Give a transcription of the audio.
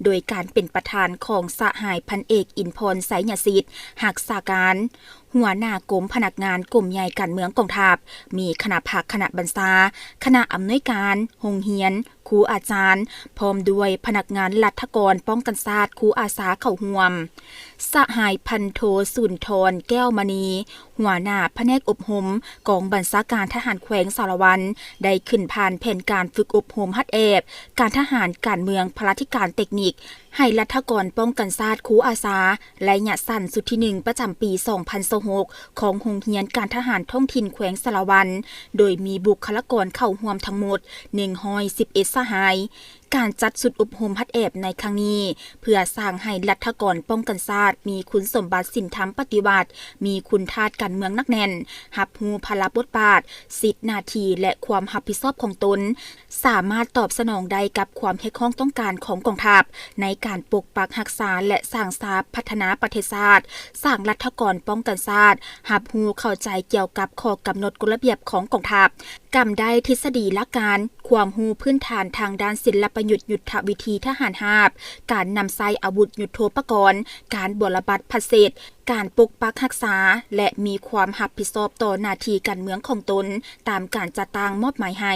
ໂດຍການເປັນປະທານຂອງສະຫາຍພັນເອກ ອິນພອນ ໄຊຍະສິດ ຮັກສາການ ຫົວໜ້າກົມພະນັກງານກົມໃຫຍ່ການເມືອງກອງທັບ, ມີຄະນະພັກ, ຄະນະບັນຊາ, ຄະນະອຳນວຍການໂຮງຮຽນ, ຄູອາຈານ ພ້ອມດ້ວຍພະນັກງານລັດຖະກອນປ້ອງກັນຊາດ ຄູອາສາເຂົ້າຮ່ວມ. ສະຫາຍພັນໂທ ສຸນທອນ ແກ້ວມະນີ ຫົວໜ້າພະແນກອົບຮົມ ກອງບັນຊາການທະຫານແຂວງສາລະວັນ ໄດ້ຂຶ້ນຜ່ານແຜນການຝຶກອົບຮົມຫັດແອບການທະຫານການເມືອງ ພະລາທິການເຕັກນິກ ໃຫ້ລັດຖະກອນປ້ອງກັນຊາດຄູອາສາ ໄລຍະສັ້ນຊຸດທີໜຶ່ງ ປະຈຳປີສອງພັນຊາວຫົກ ຂອງໂຮງຮຽນການທະຫານທ້ອງຖິ່ນແຂວງສາລະວັນ, ໂດຍມີບຸກຄະລາກອນເຂົ້າຮ່ວມທັງໝົດໜຶ່ງຮ້ອຍສິບເອັດສະຫາຍ. ການຈັດຊຸດອົບຮົມຫັດແອບໃນຄັ້ງນີ້ ເພື່ອສ້າງໃຫ້ລັດຖະກອນປ້ອງກັນຊາດມີຄຸນສົມບັດສິນທຳປະຕິວັດ, ມີຄຸນທາດການເມືອງໜັກແໜ້ນ, ຮັບຮູ້ພາລະບົດບາດ, ສິດໜ້າທີ່ ແລະ ຄວາມຮັບຜິດຊອບຂອງຕົນ, ສາມາດຕອບສະໜອງໄດ້ກັບຄວາມຮຽກຮ້ອງຕ້ອງການຂອງກອງທັບ ໃນການປົກປັກຮັກສາ ແລະ ສ້າງສາພັດທະນາປະເທດຊາດ, ສ້າງລັດຖະກອນປ້ອງກັນຊາດ ຮັບຮູ້ເຂົ້າໃຈກ່ຽວກັບຂໍ້ກຳນົດກົດລະບຽບຂອງກອງທັບ, ກຳໄດ້ທິດສະດີຫຼັກການ, ຄວາມຮູ້ພື້ນຖານທາງດ້ານສິນລະປະຍຸດຍຸດທະວິທີທະຫານຮາບ, ການນຳໃຊ້ອາວຸດຍຸດໂທປະກອນ, ການບົວລະບັດພັດເສັດ, ການປົກປັກຮັກສາ ແລະ ມີຄວາມຮັບຜິດຊອບຕໍ່ໜ້າທີ່ການເມືອງຂອງຕົນ ຕາມການຈັດຕັ້ງມອບໝາຍໃຫ້.